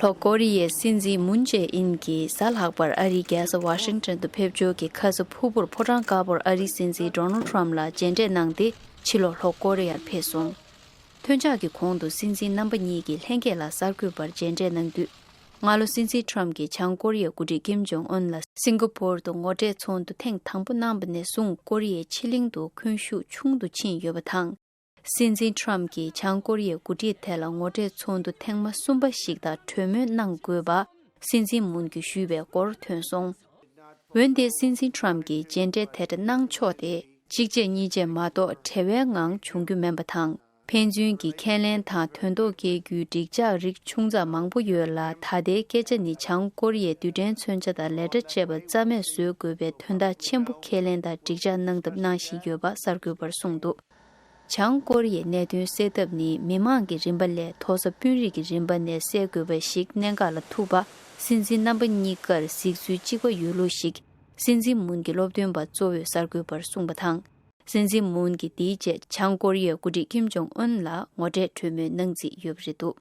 ལྷོ་ཀོ་རི་ཡའི་སྲིད་འཛིན་མུན་ཇེ་ཨིན་གྱིས་གཟའ་ལྷག་པར་ཨ་རིའི་རྒྱལ་ས་ཝ་ཤིང་ཊོན་དུ་ཕེབས་འབྱོར་གྱིས་ཁ་ས་ཕུར་བུར་ཕོ་བྲང་དཀར་པོར་ཨ་རིའི་སྲིད་འཛིན་ཌོ་ནལ་ཊམ་ལ་མཇལ་འཕྲད་གནང་སྟེ། ཕྱི་ལོགས་ལྷོ་ཀོ་རི་ཡར་ཕེབས་སོང་། ཐོན་འཆར་གྱི་གོང་དུ་སྲིད་འཛིན་རྣམ་པ་གཉིས་ཀྱིས་ལྷན་རྒྱས་ལ་གསར་འགོད་པར་མཇལ་འཕྲད་གནང་དུས། སྔ་ལོ་སྲིད་འཛིན་ཊམ་གྱིས་བྱང་ཀོ་རི་ཡའི་འགོ་ཁྲིད་ཀིམ་ཇོང་ཨུན་ལ་སིང་ག་པོར་དུ་ངོ་འཕྲད་ཚོགས་འདུ་ཐེངས་དང་པོ་གནང་བ་ནས་བཟུང་ཀོ་རི་ཡའི་ཕྱེད་གླིང་དུ་འཁོན་ཤུགས་ཆུང་དུ་ཕྱིན་ཡོད་པ་དང་། སྲིད་འཛིན་ཊམ་གྱིས་བྱང་ཀོ་རི་ཡའི་འགོ་ཁྲིད་དེ་ལ་ངོ་འཕྲད་ཚོགས་འདུ་ཐེངས་མ་གསུམ་པ་ཞིག་དང་གྲོས་མོལ་གནང་དགོས་པ་སྲིད་འཛིན་མུན་གྱིས་ཞུས་པའི་སྐོར་ཐོན་སོང་། འོན་ཏེ་སྲིད་འཛིན་ཊམ་གྱིས་མཇལ་འཕྲད་དེ་འདྲ་གནང་ཕྱོགས་དེ་གཅིག་རྗེས་གཉིས་རྗེས་མ་གཏོགས་བྲེལ་བའི་ངང་བྱུང་རྒྱུ་མིན་པ་དང་། ཕན་ཚུན་གྱི་ཁས་ལེན་དང་དོན་ཐོག་སྐྱེལ་རྒྱུའི་འགྲིག་འཇགས་རིགས་ཆུང་ཙག་མང་པོ་ཡོད་ལ། ད་ལྟའི་སྐད་ཆ་ནི་བྱང་ཀོ་རི་ཡའི་རྡུལ་ཕྲན་མཚོན་ཆ་དང་ལས་གྲྭ་བཅས་པ་རྩ་མེད་བཟོ་དགོས་པའི་དོན་དག་ཆེན་པོ་ཁས་ལེན་དང་འགྲིག་འཇགས་གནང་ཐབས་གནང་བཞིན་ཡོད་པ་གསར་འགོད་པར་གསུངས་འདུག། བྱང་ཀོ་རི་ཡའི་གནད་དོན་སེལ་ཐབས་ནི་མི་མང་གི་རིམ་པ་ལས་མཐོ་ས་དཔོན་རིགས་ཀྱི་རིམ་པ་ནས་སེལ་དགོས་པ་ཞིག་གནད་འགག་ལ་ཐུག་པ། སྲིད་འཛིན་རྣམ་པ་གཉིས་ཀར་གཟིགས་ཚུལ་གཅིག་པ་ཡོད་ལུགས་ཤིག་སྲིད་འཛིན་མུན་གྱི་སློབ་སྟོན་པ་གཙོ་བོས་གསར་འགོད་པར་གསུངས་པ་དང་། སྲིད་འཛིན་མུན་གྱིས་དེའི་རྗེས་བྱང་ཀོ་རི་ཡའི་འགོ་ཁྲིད་ཀིམ་ཇོང་ཨུན་ལ་ངོ་འཕྲད་གྲོས་མོལ་གནང་རྩིས་ཡོད་པ་རེད་འདུག།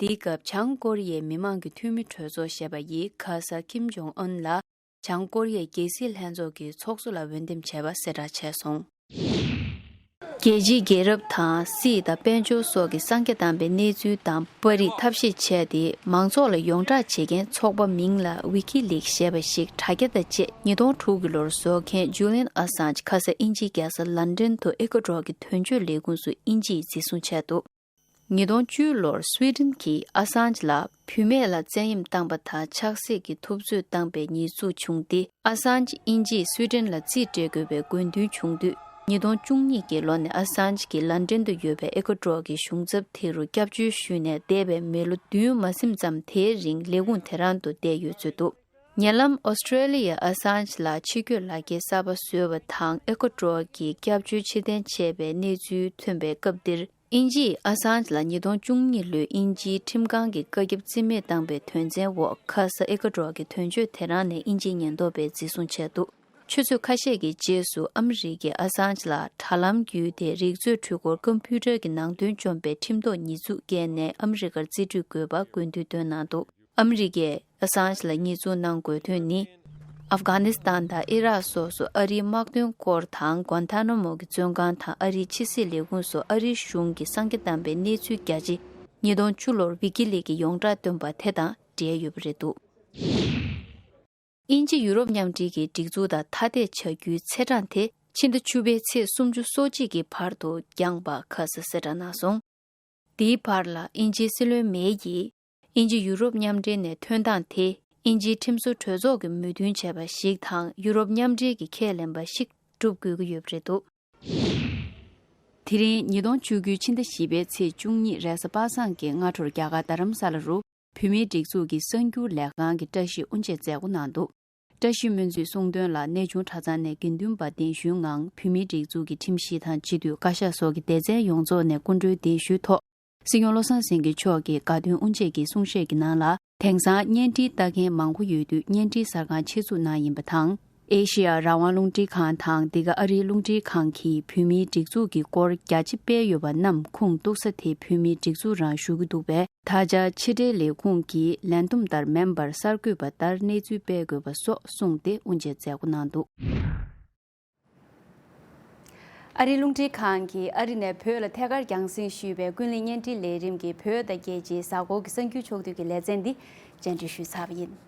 དེའི་སྐབས་བྱང་ཀོ་རི་ཡའི་མི་མང་གི་འཐུས་མི་གྲོས་ཚོགས་ཞེས་པ་ཡིས་ཁ་ས་ཀིམ་ཇོང་ཨུན་ལ་བྱང་ཀོ་རི་ཡའི་རྒྱལ་སྲིད་ལྷན་ཚོགས་ཀྱི་ཚོགས་གཙོ་ལ་འོས་འདེམས་བྱས་པ་གསལ་བསྒྲགས་བྱས་སོང་། རྒྱལ་སྤྱིའི་རྒྱལ་རབས་དང་སྲིད་དང་དཔལ་འབྱོར་སོགས་ཀྱི་གསང་རྒྱ་བཏང་པའི་གནས་ཚུལ་དང་པར་རིས་ཐབས་ཤེས་བྱས་ཏེ་མང་ཚོགས་ལ་ཡོངས་བསྒྲགས་བྱེད་མཁན་ཚོགས་པ་མིང་ལ་ཝི་ཀི་ལིག་ཞེས་པ་ཞིག་དྲ་རྒྱ་དང་བཅས་ཉིས་སྟོང་དྲུག་གི་ལོར་བཟོ་མཁན་ཇུ་ལིན་ཨ་སཱན་ཇི་ཁ་ས་དབྱིན་ཇིའི་རྒྱལ་ས་ལན་ཀྲན་དུ་ཨེ་ཀོ་ཌོར་གྱི་དོན་གཅོད་ལས་ཁུངས་སུ་དབྱིན་ཇིས་འཛིན་བཟུང་བྱས་འདུག། ཉིས་སྟོང་བཅུ་ལོར་སུའེ་ཏེན་གྱིས་ཨ་སཱན་ཇི་ལ་བུད་མེད་ལ་བཙན་གཡེམ་བཏང་པ་དང་ཆགས་སྲེད་ཀྱི་ཐུབ་ཚོད་བཏང་པའི་ཉེས་འཛུགས་བྱུང་སྟེ། ཨ་སཱན་ཇི་དབྱིན་ཇིས་སུའེ་ཏེན་ལ་རྩིས་སྤྲད་དགོས་པའི་དགོས་འདུན་བྱུང་དུས། ཉིས་སྟོང་བཅུ་གཉིས་ཀྱི་ལོ་ནས་ཨ་སཱན་ཇི་གིས་ལན་ཀྲན་དུ་ཡོད་པའི་ཨེ་ཀོ་ཌོར་གྱི་གཞུང་ཚབ་དེ་རུ་སྐྱབས་བཅོལ་ཞུས་ནས་འདས་པའི་མི་ལོ་བདུན་མ་ཟིན་ཙམ་དེའི་རིང་ལས་ཁུངས་དེ་རང་དུ་བསྡད་ཡོད་ཚུལ་འདུག། ཉེ་ལམ་ཨོ་སི་ཀྲེ་ལི་ཡས་ཨ་སཱན་ཇི་ལ་ཕྱི་སྐྱོད་ལག་འཁྱེར་གསར་པ་བཟོས་པ་དང་ཨེ་ཀོ་ཌོར་གྱི་སྐྱབས་བཅོལ་ཕྱིར་འཐེན་བྱས་པའི་གནས་ཚུལ་ཐོན་པའི་སྐབས་འདིར། དབྱིན་ཇིས་ཨ་སཱན་ཇི་ལ་ཉིས་སྟོང་བཅུ་གཉིས་ལོའི་དབྱིན་ཇིའི་ཁྲིམས་ཁང་གི་བཀའ་ཁྱབ་རྩིས་མེད་བཏང་པའི་དོན་ཚན་འོག་ཁ་ས་ཨེ་ཀ་ཌོར་གྱི་དོན་གཅོད་དེ་རང་ནས་དབྱིན་ཇིའི་ཉེན་རྟོག་པས་འཛིན་བཟུང་བྱས་འདུག། ཆུ་ཚོད་ཁ་ཤས་ཀྱི་རྗེས་སུ་ཨ་མི་རི་ཀས་ཨ་སཱན་ཇི་ལ་དྲ་ལམ་བརྒྱུད་དེ་རིག་མཛོད་འཕྲུལ་འཁོར་ཀམ་པུ་ཊར་གྱི་ནང་དོན་བཅོམ་པའི་ཁྲིམས་ཐོག་ཉེས་འཛུགས་བཀལ་ནས་ཨ་མི་རི་ཀར་རྩིས་སྤྲོད་དགོས་པ་དགོས་འདུན་བཏོན་གནང་འདུག། ཨ་མི་རི་ཀས་ཨ་སཱན་ཇི་ལ་ཉེས་འཛུགས་གནང་དགོས་དོན་ནི། ཨབ་གྷ་ནི་སི་ཐན་དང་ཨི་རག་སོགས་སུ་ཨ་རིའི་དམག་དོན་སྐོར་དང་གུན་ཐ་ན་མོ་གི་བཙོན་ཁང་དང་ཨ་རིའི་ཕྱི་སྲིད་ལས་ཁུངས་སུ་ཨ་རིའི་གཞུང་གིས་གསང་རྒྱ་བཏང་པའི་གནས་ཚུལ་རྒྱ་ཆེ་ཉིས་སྟོང་བཅུ་ལོར་ཝི་ཀི་ལིག་གིས་ཡོངས་གྲགས་བཏོན་པ་དེ་དང་འབྲེལ་ཡོད་པ་རེད་འདུག། དབྱིན་ཇི་ཡུ་རོབ་མཉམ་འབྲེལ་གྱི་སྒྲིག་འཛུགས་དང་ཐ་དད་བྱ་རྒྱུའི་ཚེས་གྲངས་དེ་ཕྱི་ཟླ་བཅུ་པའི་ཚེས་སུམ་ཅུ་སོ་གཅིག་གི་བར་དུ་འགྱངས་པ་ཁ་ས་གསལ་བསྒྲགས་གནང་སོང་། དེའི་བར་ལ་དབྱིན་ཇིའི་སྲིད་བློན་མེ་ཡིས། ཨིན་ཇི་ཡུ་རོབ་མཉམ་འབྲེལ་ནས་ཐོན་སྟངས་དེ་ཨིན་ཇིའི་ཁྲིམས་བཟོ་གྲོས་ཚོགས་ཀྱིས་མོས་མཐུན་བྱས་པ་ཞིག་དང་ཡུ་རོབ་མཉམ་འབྲེལ་གྱིས་ཁས་ལེན་པ་ཞིག་སྒྲུབ་དགོས་ཀྱི་ཡོད་པ་རེད་འདུག་དེ་རིང་ཉིས་སྟོང་བཅུ་དགུ་ཕྱི་ཟླ་བཞི་པའི་ཚེས་བཅུ་གཉིས་རེས་གཟའ་པ་སངས་ཀྱི་སྔ་དྲོར་རྒྱ་གར་རྡ་རམ་ས་ལ་རུ་བོད་མིའི་སྒྲིག་འཛུགས་ཀྱི་གསར་འགྱུར་ལས་ཁང་གི་བཀྲ་ཤིས་དབུ་འབྱེད་མཛད་སྒོ་གནང་འདུག་བཀྲ་ཤིས་སྨོན་མཛོད་གསུངས་དོན་ལ། གནས་ཆུང་གྲྭ་ཚང་ནས་དགེ་འདུན་པ་གདན་ཞུའི་ངང་བོད་མིའི་སྒྲིག་འཛུགས་ཀྱི་ཁྲིམས་གཞི་དང་སྤྱི་འཐུས་བཀའ་ཤག་སོགས་ཀྱི་སྡེ་ཚན་ཡོངས་རྫོགས་ནས་སྐུ་མགྲོན་གདན་ཞུའི་ཐོག་སྲིད་སྐྱོང་བློ་བཟང་སེང་གེ་མཆོག་གིས་དགའ་སྟོན་དབུ་འབྱེད་ཀྱི་གསུང་བཤད་ཀྱི་ནང་ལ། དེང་སང་བརྙན་འཕྲིན་ལྟ་མཁན་མང་པོ་ཡོད་དུས་བརྙན་འཕྲིན་གསར་ཁང་ཆེད་འཛུགས་གནང་ཡིན་པ་དང་། ཨེ་ཤེ་ཡ་རང་དབང་རླུང་འཕྲིན་ཁང་དང་འདི་ག་ཨ་རིའི་རླུང་འཕྲིན་ཁང་གིས་བོད་མིའི་སྒྲིག་འཛུགས་ཀྱི་སྐོར་རྒྱ་ཆེ་སྤེལ་ཡོད་པ་རྣམས་ཁུངས་གཏུགས་ས་དེ་བོད་མིའི་སྒྲིག་འཛུགས་རང་ཞུ་གི་འདུག་པས། ད་ཆ་ཕྱི་འབྲེལ་ལས་ཁུངས་ཀྱིས་ལས་བསྡོམས་ལྟར་མེམ་བར་གསར་འགོད་པ་ལྟར་གནས་ཚུལ་སྤེལ་དགོས་པ་སོགས་གསུངས་ཏེ་དབུ་འབྱེད་མཛད་སྒོ་གནང་འདུག་ཨ་རིའི་རླུང་འཕྲིན་ཁང་གིས་ཨ་རི་ནས་བོད་ལ་ཐད་ཀར་རྒྱང་སྲིང་ཞུས་པའི་ཀུན་གླེང་བརྙན་འཕྲིན་ལས་རིམ་གྱི་བོད་དང་རྒྱལ་སྤྱིའི་གཟའ་འཁོར་གྱི་གསར་འགྱུར་ཕྱོགས་བསྡུས་ཀྱི་ལེ་ཚན་འདི་བཅར་འདྲི་ཞུས་ཚར་བ་ཡིན།